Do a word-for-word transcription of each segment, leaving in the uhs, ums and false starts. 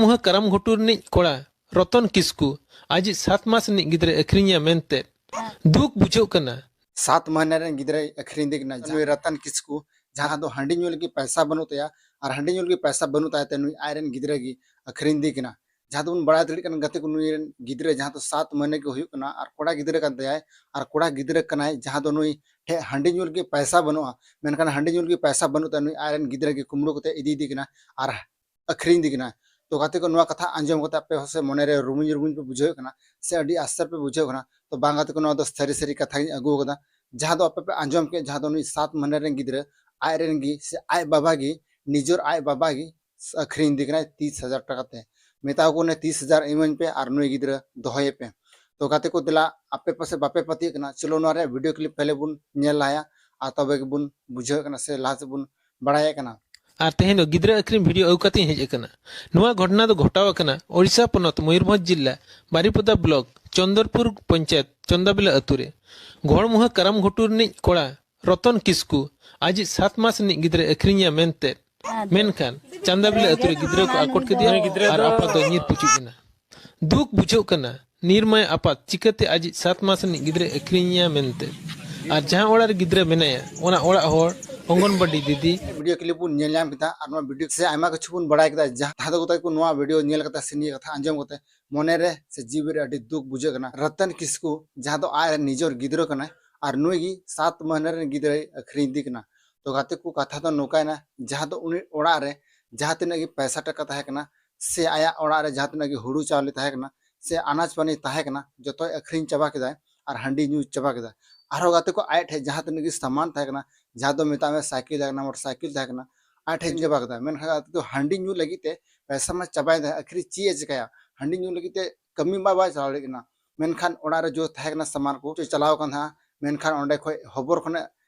ᱢᱩᱦᱟᱹ ᱠᱟᱨᱟᱢ ᱜᱷᱩᱴᱩ ᱨᱤᱱᱤᱡ ᱠᱚᱲᱟ ᱨᱚᱛᱚᱱ ᱠᱤᱥᱠᱩ ᱟᱡᱤᱡ ᱥᱟᱛ ᱢᱟᱥ ᱨᱤᱱᱤᱡ ᱜᱤᱫᱽᱨᱟᱹ ᱟᱹᱠᱷᱨᱤᱧᱮᱭᱟ ᱢᱮᱱᱛᱮ ᱫᱩᱠ ᱵᱩᱡᱷᱟᱹᱜ ᱠᱟᱱᱟ᱾ ᱥᱟᱛ ᱢᱟᱹᱦᱱᱟᱹ ᱨᱮᱱ ᱜᱤᱫᱽᱨᱟᱹᱭ ᱟᱹᱠᱷᱨᱤᱧ ᱫᱮ ᱠᱟᱱᱟ ᱱᱩᱭ ᱨᱚᱛᱚᱱ ᱠᱤᱥᱠᱩ, ᱡᱟᱦᱟᱸ ᱫᱚ ᱦᱟᱺᱰᱤ ᱧᱩ ᱞᱟᱹᱜᱤᱫ ᱯᱟᱭᱥᱟ ᱵᱟᱹᱱᱩᱜ ᱛᱟᱭᱟ ᱟᱨ ᱦᱟᱺᱰᱤ ᱧᱩ ᱞᱟᱹᱜᱤᱫ ᱯᱟᱭᱥᱟ ᱵᱟᱹᱱᱩᱜ ᱛᱟᱭ ᱛᱮ ᱱᱩᱭ ᱟᱡ ᱨᱮᱱ ᱜᱤᱫᱽᱨᱟᱹ ᱜᱮ ᱟᱹᱠᱷᱨᱤᱧ ᱫᱮ ᱠᱟᱱᱟ᱾ ᱡᱟᱦᱟᱸ ᱫᱚᱵᱚᱱ ᱵᱟᱲᱟᱭ ᱫᱟᱲᱮᱭᱟᱜ ᱠᱟᱱᱟ ᱜᱟᱛᱮ ᱠᱚ, ᱱᱩᱭ ᱨᱮᱱ ᱜᱤᱫᱽᱨᱟᱹ ᱡᱟᱦᱟᱸ ᱫᱚ ᱥᱟᱛ ᱢᱟᱹᱦᱱᱟᱹ ᱜᱮ ᱦᱩᱭᱩᱜ ᱠᱟᱱᱟ ᱟᱨ ᱠᱚᱲᱟ ᱜᱤᱫᱽᱨᱟᱹ ᱠᱟᱱ ᱛᱟᱭᱟᱭ, ᱟᱨ ᱠᱚᱲᱟ ᱜᱤᱫᱽᱨᱟᱹ ᱠᱟᱱᱟᱭ ᱡᱟᱦᱟᱸ ᱫᱚ ᱱᱩᱭ ᱴᱷᱮᱡ ᱦᱟᱺᱰᱤ ᱧᱩ ᱞᱟᱹᱜᱤᱫ ᱯᱟᱭᱥᱟ ᱵᱟᱹᱱᱩᱜᱼᱟ, ᱢᱮᱱᱠᱷᱟᱱ ᱦᱟᱺᱰᱤ ᱧᱩ ᱞᱟᱹᱜᱤᱫ ᱯᱟᱭᱥᱟ ᱵᱟᱹᱱᱩᱜ ᱛᱟᱭᱟ, ᱱᱩᱭ ᱟᱡ ᱨᱮᱱ ᱜᱤᱫᱽᱨᱟᱹ ᱜᱮ ᱠᱩᱢᱵᱽᱲᱩ ᱠᱟᱛᱮ ᱤᱫᱤᱭᱮᱫᱮ ᱠᱟᱱᱟ ᱟᱨ ᱟᱹᱠᱷᱨᱤᱧ ᱫᱮ ᱠᱟᱱᱟ᱾ ᱛᱚ ᱜᱟᱛᱮ ᱠᱚ, ᱱᱚᱣᱟ ᱠᱟᱛᱷᱟ ᱟᱸᱡᱚᱢ ᱠᱟᱛᱮ ᱟᱯᱮ ᱦᱚᱸ ᱥᱮ ᱢᱚᱱᱮ ᱨᱮ ᱨᱩᱢᱩᱧ ᱨᱩᱢᱩᱧ ᱯᱮ ᱵᱩᱡᱷᱟᱹᱣ ᱠᱟᱱᱟ ᱥᱮ ᱟᱹᱰᱤ ᱟᱥᱪᱚᱨ ᱯᱮ ᱵᱩᱡᱷᱟᱹᱣ ᱠᱟᱱᱟ? ᱛᱚ ᱵᱟᱝ ᱜᱟᱛᱮ ᱠᱚ, ᱱᱚᱣᱟ ᱫᱚ ᱥᱟᱹᱨᱤ ᱥᱟᱹᱨᱤ ᱠᱟᱛᱷᱟ ᱜᱤᱧ ᱟᱹᱜᱩ ᱟᱠᱟᱫᱟ᱾ ᱡᱟᱦᱟᱸ ᱫᱚ ᱟᱯᱮ ᱯᱮ ᱟᱸᱡᱚᱢ ᱠᱮᱫ, ᱡᱟᱦᱟᱸ ᱫᱚ ᱱᱩᱭ ᱥᱟᱛ ᱢᱟᱹᱦᱱᱟᱹ ᱨᱮᱱ ᱜᱤᱫᱽᱨᱟᱹ ᱟᱡ ᱨᱮᱱ ᱜᱮ ᱥᱮ ᱟᱡ ᱵᱟᱵᱟ ᱜᱮ, ᱱᱤᱡᱚᱨ ᱟᱡ ᱵᱟᱵᱟ ᱜᱮ ᱟᱹᱠᱷᱨᱤᱧ ᱤᱫᱤ ᱠᱟᱱᱟᱭ ᱛᱤᱥ ᱦᱟᱡᱟᱨ ᱴᱟᱠᱟ ᱛᱮ᱾ ᱢᱮᱛᱟ ᱠᱚ ᱠᱟᱱᱟᱭ, "ᱛᱤᱥ ᱦᱟᱡᱟᱨ ᱤᱢᱟᱹᱧ ᱯᱮ ᱟᱨ ᱱᱩᱭ ᱜᱤᱫᱽᱨᱟᱹ ᱫᱚᱦᱚᱭᱮ ᱯᱮ᱾" ᱛᱚ ᱜᱟᱛᱮ ᱠᱚ, ᱫᱮᱞᱟ ᱟᱯᱮ ᱯᱟᱥᱮ ᱵᱟᱯᱮ ᱯᱟᱹᱛᱭᱟᱹᱜ ᱠᱟᱱᱟ, ᱪᱚᱞᱚ ᱱᱚᱣᱟ ᱨᱮᱭᱟᱜ ᱵᱷᱤᱰᱤᱭᱳ ᱠᱞᱤᱯ ᱯᱮᱦᱞᱮ ᱵᱚᱱ ᱧᱮᱞ ᱞᱟᱦᱟᱭᱟ ᱟᱨ ᱛᱚᱵᱮ ᱜᱮᱵᱚᱱ ᱵᱩᱡᱷᱟᱹᱣ ᱠᱟᱱᱟ ᱥᱮ ᱞᱟᱦᱟ ᱥᱮᱫ ᱵᱚᱱ ᱵᱟᱲᱟᱭᱮᱫ ᱠᱟᱱᱟ᱾ ᱟᱨ ᱛᱮᱦᱮᱧ ᱫᱚ ᱜᱤᱫᱽᱨᱟᱹ ᱟᱹᱠᱷᱨᱤᱧ ᱵᱷᱤᱰᱤᱭᱳ ᱟᱹᱜᱩ ᱠᱟᱛᱮᱧ ᱦᱮᱡ ᱟᱠᱟᱱᱟ᱾ ᱱᱚᱣᱟ ᱜᱷᱚᱴᱚᱱᱟ ᱫᱚ ᱜᱷᱚᱴᱟᱣ ᱟᱠᱟᱱᱟ ᱳᱰᱤᱥᱟ ᱯᱚᱱᱚᱛ ᱢᱚᱭᱩᱨᱵᱷᱚᱸᱡᱽ ᱡᱤᱞᱟ ᱵᱟᱨᱤᱯᱚᱫᱟ ᱵᱞᱚᱠ ᱪᱚᱱᱫᱚᱨᱯᱩᱨ ᱯᱚᱧᱪᱟᱭᱮᱛ ᱪᱚᱱᱫᱟᱵᱤᱞᱟ ᱟᱹᱛᱩ ᱨᱮ᱾ ᱜᱚᱦᱚᱲᱢᱩᱦᱟᱹ ᱠᱟᱨᱟᱢ ᱜᱷᱩᱴᱩ ᱨᱤᱱᱤᱡ ᱠᱚᱲᱟ ᱨᱚᱛᱚᱱ ᱠᱤᱥᱠᱩ ᱟᱡᱤᱡ ᱥᱟᱛ ᱢᱟᱥ ᱨᱤᱱᱤᱡ ᱜᱤᱫᱽᱨᱟᱹ ᱟᱹᱠᱷᱨᱤᱧᱮᱭᱟ ᱢᱮᱱᱛᱮ, ᱢᱮᱱᱠᱷᱟᱱ ᱪᱟᱱᱫᱟᱵᱤᱞᱟ ᱟᱹᱛᱩ ᱨᱮ ᱜᱤᱫᱽᱨᱟᱹ ᱠᱚ ᱟᱠᱚᱴ ᱠᱮᱫᱮᱭᱟ ᱟᱨ ᱟᱯᱟᱛ ᱫᱚ ᱧᱤᱨ ᱯᱩᱪᱩᱡ ᱮᱱᱟ᱾ ᱫᱩᱠ ᱵᱩᱡᱷᱟᱹᱜ ᱠᱟᱱᱟ, ᱱᱤᱨᱢᱟᱭ ᱟᱯᱟᱛ ᱪᱤᱠᱟᱹᱛᱮ ᱟᱡᱤᱡ ᱥᱟᱛ ᱢᱟᱥ ᱨᱤᱱᱤᱡ ᱜᱤᱫᱽᱨᱟᱹ ᱟᱹᱠᱷᱨᱤᱧᱮᱭᱟ ᱢᱮᱱᱛᱮ᱾ ᱟᱨ ᱡᱟᱦᱟᱸ ᱚᱲᱟᱜ ᱨᱮ ᱜᱤᱫᱽᱨᱟᱹ ᱢᱮᱱᱟᱭᱟ, ᱚᱱᱟ ᱚᱲᱟᱜ ᱦᱚᱲ, ᱚᱝᱜᱚᱱᱵᱟᱰᱤ ᱫᱤᱫᱤ᱾ ᱵᱷᱤᱰᱤᱭᱳ ᱠᱞᱤᱯ ᱵᱚᱱ ᱧᱮᱞ ᱧᱟᱢ ᱠᱮᱫᱟ ᱟᱨ ᱱᱚᱣᱟ ᱵᱷᱤᱰᱤᱭᱳ ᱥᱮ ᱟᱭᱢᱟ ᱠᱤᱪᱷᱩ ᱵᱚᱱ ᱵᱟᱲᱟᱭ ᱠᱮᱫᱟ᱾ ᱡᱟᱦᱟᱸ ᱫᱚ ᱜᱚᱛᱟ ᱠᱚ ᱱᱚᱣᱟ ᱵᱷᱤᱰᱤᱭᱳ ᱧᱮᱞ ᱠᱟᱛᱮ ᱥᱮ ᱱᱤᱭᱟᱹ ᱠᱟᱛᱷᱟ ᱟᱸᱡᱚᱢ ᱠᱟᱛᱮ ᱢᱚᱱᱮ ᱨᱮ ᱥᱮ ᱡᱤᱣᱤ ᱨᱮ ᱟᱹᱰᱤ ᱫᱩᱠ ᱵᱩᱡᱷᱟᱹᱜ ᱠᱟᱱᱟ᱾ ᱨᱚᱛᱚᱱ ᱠᱤᱥᱠᱩ, ᱡᱟᱦᱟᱸ ᱫᱚ ᱟᱡ ᱨᱮᱱ ᱱᱤᱡᱚᱨ ᱜᱤᱫᱽᱨᱟᱹ ᱠᱟᱱᱟᱭ ᱟᱨ ᱱᱩᱭ ᱜᱮ ᱥᱟᱛ ᱢᱟᱹᱦᱱᱟᱹ ᱨᱮᱱ ᱜᱤᱫᱽᱨᱟᱹᱭ ᱟᱹᱠᱷᱨᱤᱧ ᱤᱫᱤ ᱠᱟᱱᱟ᱾ ᱛᱚ ᱜᱟᱛᱮ ᱠᱚ, ᱠᱟᱛᱷᱟ ᱫᱚ ᱱᱚᱝᱠᱟᱭᱮᱱᱟ, ᱡᱟᱦᱟᱸ ᱫᱚ ᱩᱱᱤ ᱚᱲᱟᱜ ᱨᱮ ᱡᱟᱦᱟᱸ ᱛᱤᱱᱟᱹᱜ ᱜᱮ ᱯᱚᱭᱥᱟ ᱴᱟᱠᱟ ᱛᱟᱦᱮᱸ ᱠᱟᱱᱟ ᱥᱮ ᱟᱭᱟᱜ ᱚᱲᱟᱜ ᱨᱮ ᱡᱟᱦᱟᱸ ᱛᱤᱱᱟᱹᱜ ᱜᱮ ᱦᱩᱲᱩ ᱪᱟᱣᱞᱮ ᱛᱟᱦᱮᱸ ᱠᱟᱱᱟ ᱥᱮ ᱟᱱᱟᱡ ᱯᱟᱹᱱᱤ ᱛᱟᱦᱮᱸ ᱠᱟᱱᱟ, ᱡᱚᱛᱚᱭ ᱟᱹᱠᱷᱨᱤᱧ ᱪᱟᱵᱟ ᱠᱮᱫᱟᱭ ᱟᱨ ᱦᱟᱺᱰᱤ ᱧᱩ ᱪᱟᱵᱟ ᱠᱮᱫᱟᱭ᱾ ᱟᱨᱦᱚᱸ ᱜᱟᱛᱮ ᱠᱚ, ᱟᱡ ᱴᱷᱮᱡ ᱡᱟᱦᱟᱸ ᱛᱤᱱᱟᱹᱜ ᱜᱮ ᱥᱟᱢᱟᱱ ᱛᱟᱦᱮᱸ ᱠᱟᱱᱟ, ᱡᱟᱦᱟᱸ ᱫᱚ ᱢᱮᱛᱟᱜ ᱢᱮ ᱥᱟᱭᱠᱮᱞ ᱛᱟᱦᱮᱸ ᱠᱟᱱᱟ, ᱢᱚᱴᱚᱨ ᱥᱟᱭᱠᱮᱞ ᱛᱟᱦᱮᱸ ᱠᱟᱱᱟ, ᱟᱡ ᱴᱷᱮᱡ ᱪᱟᱵᱟ ᱠᱮᱫᱟᱭ᱾ ᱢᱮᱱᱠᱷᱟᱱ ᱜᱟᱛᱮ ᱠᱚ, ᱦᱟᱺᱰᱤ ᱧᱩ ᱞᱟᱹᱜᱤᱫ ᱛᱮ ᱯᱚᱭᱥᱟ ᱢᱟ ᱪᱟᱵᱟᱭᱮᱱ ᱛᱟᱭᱟ, ᱟᱹᱠᱷᱨᱤᱧ ᱪᱮᱫ ᱮ ᱪᱤᱠᱟᱭᱟ? ᱦᱟᱺᱰᱤ ᱧᱩ ᱞᱟᱹᱜᱤᱫ ᱛᱮ ᱠᱟᱹᱢᱤ ᱢᱟ ᱵᱟᱭ ᱪᱟᱞᱟᱣ ᱫᱟᱲᱮᱭᱟᱜ ᱠᱟᱱᱟ᱾ ᱢᱮᱱᱠᱷᱟᱱ ᱚᱲᱟᱜ ᱨᱮ ᱡᱚ ᱛᱟᱦᱮᱸ ᱠᱟᱱᱟ ᱥᱟᱢᱟᱱ ᱠᱚ, ᱪᱚ ᱪᱟᱞᱟᱣ ᱠᱟᱱ ᱛᱟᱦᱮᱸᱫ, ᱢᱮᱱᱠᱷᱟᱱ ᱚᱸᱰᱮ ᱠᱷᱚᱡ ᱦᱚᱵᱚᱨ ᱠᱷᱚᱱᱮ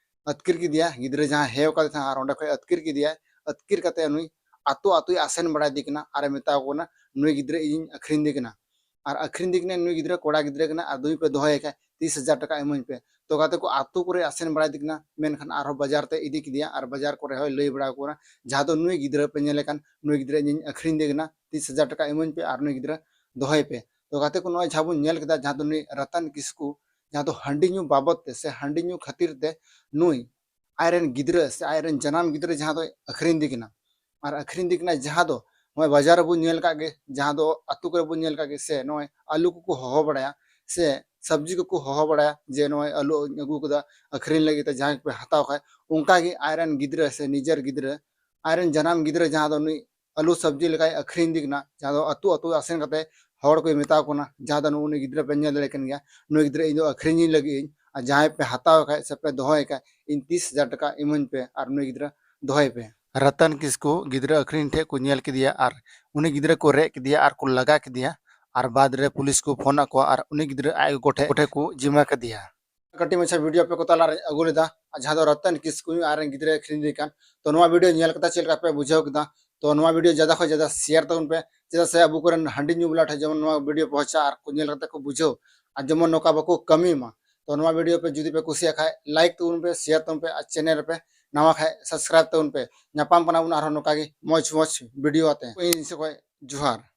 ᱟᱹᱛᱠᱤᱨ ᱠᱮᱫᱮᱭᱟ, ᱜᱤᱫᱽᱨᱟᱹ ᱡᱟᱦᱟᱸ ᱦᱮᱣ ᱠᱟᱫᱮ ᱛᱟᱦᱮᱸᱫ, ᱟᱨ ᱚᱸᱰᱮ ᱠᱷᱚᱡ ᱟᱹᱛᱠᱤᱨ ᱠᱮᱫᱮᱭᱟᱭ᱾ ᱟᱹᱛᱠᱤᱨ ᱠᱟᱛᱮ ᱱᱩᱭ ᱟᱛᱳ ᱟᱛᱳᱭ ᱟᱥᱮᱱ ᱵᱟᱲᱟᱭᱮᱫᱮ ᱠᱟᱱᱟ ᱟᱨᱮ ᱢᱮᱛᱟ ᱠᱚ ᱠᱟᱱᱟ, "ᱱᱩᱭ ᱜᱤᱫᱽᱨᱟᱹ ᱤᱧᱤᱧ ᱟᱹᱠᱷᱨᱤᱧ ᱫᱮ ᱠᱟᱱᱟ, ᱟᱨ ᱟᱹᱠᱷᱨᱤᱧ ᱫᱮ ᱠᱟᱱᱟ, ᱱᱩᱭ ᱜᱤᱫᱽᱨᱟᱹ ᱠᱚᱲᱟ ᱜᱤᱫᱽᱨᱟᱹ ᱠᱟᱱᱟ, ᱟᱨ ᱫᱩᱭ ᱯᱮ ᱫᱚᱦᱚᱭᱮ ᱠᱷᱟᱡ ᱛᱤᱥ ᱦᱟᱡᱟᱨ ᱴᱟᱠᱟ ᱤᱢᱟᱹᱧ ᱯᱮ᱾" ᱛᱚ ᱜᱟᱛᱮ ᱠᱚ, ᱟᱛᱳ ᱠᱚᱨᱮ ᱟᱥᱮᱱ ᱵᱟᱲᱟᱭᱮᱫᱮ ᱠᱟᱱᱟ, ᱢᱮᱱᱠᱷᱟᱱ ᱟᱨᱦᱚᱸ ᱵᱟᱡᱟᱨ ᱛᱮ ᱤᱫᱤ ᱠᱮᱫᱮᱭᱟ ᱟᱨ ᱵᱟᱡᱟᱨ ᱠᱚᱨᱮ ᱦᱚᱸᱭ ᱞᱟᱹᱭ ᱵᱟᱲᱟ ᱟᱠᱚ ᱠᱟᱱᱟ, "ᱡᱟᱦᱟᱸ ᱫᱚ ᱱᱩᱭ ᱜᱤᱫᱽᱨᱟᱹ ᱯᱮ ᱧᱮᱞᱮ ᱠᱟᱱ, ᱱᱩᱭ ᱜᱤᱫᱽᱨᱟᱹ ᱤᱧᱤᱧ ᱟᱹᱠᱷᱨᱤᱧ ᱫᱮ ᱠᱟᱱᱟ, ᱛᱤᱥ ᱦᱟᱡᱟᱨ ᱴᱟᱠᱟ ᱤᱢᱟᱹᱧ ᱯᱮ ᱟᱨ ᱱᱩᱭ ᱜᱤᱫᱽᱨᱟᱹ ᱫᱚᱦᱚᱭ ᱯᱮ᱾ ᱛᱚ ᱜᱟᱛᱮ ᱠᱚ, ᱱᱚᱜᱼᱚᱭ ᱡᱟᱦᱟᱸ ᱵᱚᱱ ᱧᱮᱞ ᱠᱮᱫᱟ, ᱡᱟᱦᱟᱸ ᱫᱚ ᱱᱩᱭ ᱨᱟᱛᱟᱱ ᱠᱤᱥᱠᱩ ᱡᱟᱦᱟᱸ ᱫᱚ ᱦᱟᱺᱰᱤ ᱧᱩ ᱵᱟᱵᱚᱫ ᱛᱮ ᱥᱮ ᱦᱟᱺᱰᱤ ᱧᱩ ᱠᱷᱟᱹᱛᱤᱨ ᱛᱮ ᱱᱩᱭ ᱟᱡᱨᱮᱱ ᱜᱤᱫᱽᱨᱟᱹ ᱥᱮ ᱟᱡᱨᱮᱱ ᱡᱟᱱᱟᱢ ᱜᱤᱫᱽᱨᱟᱹ ᱡᱟᱦᱟᱸ ᱫᱚᱭ ᱟᱹᱠᱷᱨᱤᱧ ᱫᱤ ᱠᱟᱱᱟ, ᱟᱨ ᱟᱹᱠᱷᱨᱤᱧ ᱫᱤ ᱠᱟᱱᱟ ᱡᱟᱦᱟᱸ ᱫᱚ ᱱᱚᱜᱼᱚᱭ ᱵᱟᱡᱟᱨ ᱨᱮᱵᱚᱱ ᱧᱮᱞ ᱠᱟᱜ ᱜᱮ, ᱡᱟᱦᱟᱸ ᱫᱚ ᱟᱹᱛᱩ ᱠᱚᱨᱮ ᱵᱚᱱ ᱧᱮᱞ ᱠᱟᱜ ᱜᱮ, ᱥᱮ ᱱᱚᱜᱼᱚᱭ ᱟᱹᱞᱩ ᱠᱚᱠᱚ ᱦᱚᱦᱚ ᱵᱟᱲᱟᱭᱟ, ᱥᱮ ᱥᱚᱵᱽᱡᱤ ᱠᱚᱠᱚ ᱦᱚᱦᱚ ᱵᱟᱲᱟᱭᱟ ᱡᱮ ᱱᱚᱜᱼᱚᱭ ᱟᱹᱞᱩᱧ ᱟᱹᱜᱩ ᱠᱟᱫᱟ ᱟᱹᱠᱷᱨᱤᱧ ᱞᱟᱹᱜᱤᱫ ᱛᱮ, ᱡᱟᱦᱟᱸᱭ ᱯᱮ ᱦᱟᱛᱟᱣ ᱠᱷᱟᱡ᱾ ᱚᱱᱠᱟ ᱜᱮ ᱟᱡᱨᱮᱱ ᱜᱤᱫᱽᱨᱟᱹ ᱥᱮ ᱱᱤᱡᱮᱨ ᱜᱤᱫᱽᱨᱟᱹ, ᱟᱡᱨᱮᱱ ᱡᱟᱱᱟᱢ ᱜᱤᱫᱽᱨᱟᱹ ᱡᱟᱦᱟᱸ ᱫᱚ ᱱᱩᱭ ᱟᱹᱞᱩ ᱥᱚᱵᱽᱡᱤ ᱞᱮᱠᱟᱭ ᱟᱹᱠᱷᱨᱤᱧ ᱫᱤ ᱠᱟᱱᱟ, ᱡᱟᱦᱟᱸ ᱫᱚ ᱟᱹᱛᱩ ᱟᱹᱛᱩ ᱟᱥᱮᱱ ᱠᱟᱛᱮ ᱦᱚᱲ ᱠᱚᱭ ᱢᱮᱛᱟ ᱠᱚ ᱠᱟᱱᱟ, ᱡᱟᱦᱟᱸ ᱫᱚ ᱱᱩᱜᱼᱩ ᱱᱩᱭ ᱜᱤᱫᱽᱨᱟᱹ ᱯᱮ ᱧᱮᱞ ᱫᱟᱲᱮ ᱠᱟᱱ ᱜᱮᱭᱟ, ᱱᱩᱭ ᱜᱤᱫᱽᱨᱟᱹ ᱤᱧ ᱫᱚ ᱟᱹᱠᱷᱨᱤᱧᱤᱧ ᱞᱟᱹᱜᱤᱫ ᱤᱧ, ᱟᱨ ᱡᱟᱦᱟᱸᱭ ᱯᱮ ᱦᱟᱛᱟᱣ ᱠᱷᱟᱡ ᱥᱮ ᱯᱮ ᱫᱚᱦᱚᱭ ᱠᱷᱟᱡ ᱤᱧ ᱛᱤᱥ ᱦᱟᱡᱟᱨ ᱴᱟᱠᱟ ᱤᱢᱟᱹᱧ ᱯᱮ ᱟᱨ ᱱᱩᱭ ᱜᱤᱫᱽᱨᱟᱹ ᱫᱚᱦᱚᱭ ᱯᱮ᱾ ᱨᱟᱛᱟᱱ ᱠᱤᱥᱠᱩ ᱜᱤᱫᱽᱨᱟᱹ ᱟᱹᱠᱷᱨᱤᱧ ᱴᱷᱮᱡ ᱠᱚ ᱧᱮᱞ ᱠᱮᱫᱮᱭᱟ ᱟᱨ ᱩᱱᱤ ᱜᱤᱫᱽᱨᱟᱨᱟᱹ ᱠᱚ ᱨᱮᱡ ᱠᱮᱫᱮᱭᱟ ᱟᱨ ᱠᱚ ᱞᱟᱜᱟ ᱠᱮᱫᱮᱭᱟ, ᱟᱨ ᱵᱟᱫ ᱨᱮ ᱯᱩᱞᱤᱥ ᱠᱚ ᱯᱷᱳᱱ ᱟᱫ ᱠᱚᱣᱟ ᱟᱨ ᱩᱱᱤ ᱜᱤᱫᱽᱨᱟᱹ ᱟᱡ ᱜᱚᱜᱚ ᱴᱷᱮᱡ ᱠᱚ ᱡᱤᱢᱟ ᱠᱮᱫᱮᱭᱟ᱾ ᱠᱟᱹᱴᱤᱡ ᱢᱟᱪᱷᱟ ᱵᱷᱤᱰᱤᱭᱳ ᱟᱯᱮ ᱠᱚ ᱛᱟᱞᱟᱨᱮ ᱟᱹᱜᱩ ᱞᱮᱫᱟ, ᱟᱨ ᱡᱟᱦᱟᱸ ᱫᱚ ᱨᱟᱛᱟᱱ ᱠᱤᱥᱠᱩ ᱟᱨ ᱨᱮᱱ ᱜᱤᱫᱽᱨᱟᱹ ᱟᱹᱠᱷᱨᱤᱧ ᱫᱤ ᱠᱟᱱ᱾ ᱛᱚ ᱱᱚᱣᱟ ᱵᱷᱤᱰᱤᱭᱳ ᱧᱮᱞ ᱠᱟᱛᱮ ᱪᱮᱫ ᱞᱮᱠᱟ ᱯᱮ ᱵᱩᱡᱷᱟᱹᱣ ᱠᱮᱫᱟ? ᱛᱚ ᱱᱚᱣᱟ ᱵᱷᱤᱰᱤᱭᱳ ᱡᱟᱫᱟ ᱠᱷᱚᱱ ᱡᱟᱫᱟ ᱥᱮᱭᱟᱨ ᱛᱟᱵᱚᱱ ᱯᱮ, ᱪᱮᱫᱟᱜ ᱥᱮ ᱟᱵᱚ ᱠᱚᱨᱮᱱ ᱦᱟᱺᱰᱤ ᱧᱩ ᱵᱟᱞᱟ ᱴᱷᱮᱱ ᱡᱮᱢᱚᱱ ᱱᱚᱣᱟ ᱵᱷᱤᱰᱤᱭᱳ ᱯᱚᱦᱚᱸᱪᱟ ᱟᱨ ᱠᱚ ᱧᱮᱞ ᱠᱟᱛᱮ ᱠᱚ ᱵᱩᱡᱷᱟᱹᱣ, ᱟᱨ ᱡᱮᱢᱚᱱ ᱱᱚᱝᱠᱟ ᱵᱟᱠᱚ ᱠᱟᱹᱢᱤ ᱢᱟ᱾ ᱛᱚ ᱱᱚᱣᱟ ᱵᱷᱤᱰᱤᱭᱳ ᱯᱮ ᱡᱩᱫᱤ ᱯᱮ ᱠᱩᱥᱤᱭᱟᱜ ᱠᱷᱟᱡ ᱞᱟᱭᱤᱠ ᱛᱟᱵᱚᱱ ᱯᱮ, ᱥᱮᱭᱟᱨ ᱛᱟᱵᱚᱱ ᱯᱮ, ᱟᱨ ᱪᱮᱱᱮᱞ ᱨᱮᱯᱮ ᱱᱟᱣᱟ ᱠᱷᱟᱡ ᱥᱟᱵᱥᱠᱨᱟᱭᱤᱵ ᱛᱟᱵᱚᱱ ᱯᱮ᱾ ᱧᱟᱯᱟᱢ ᱠᱟᱱᱟ ᱵᱚᱱ ᱟᱨᱦᱚᱸ ᱱᱚᱝᱠᱟ ᱜᱮ ᱢᱚᱡᱽ ᱢᱚᱡᱽ ᱵᱷᱤᱰᱤᱭᱳ ᱟᱛᱮ᱾ ᱤᱧ ᱥᱮᱫ ᱠᱷᱚᱡ ᱡᱚᱦᱟᱨ᱾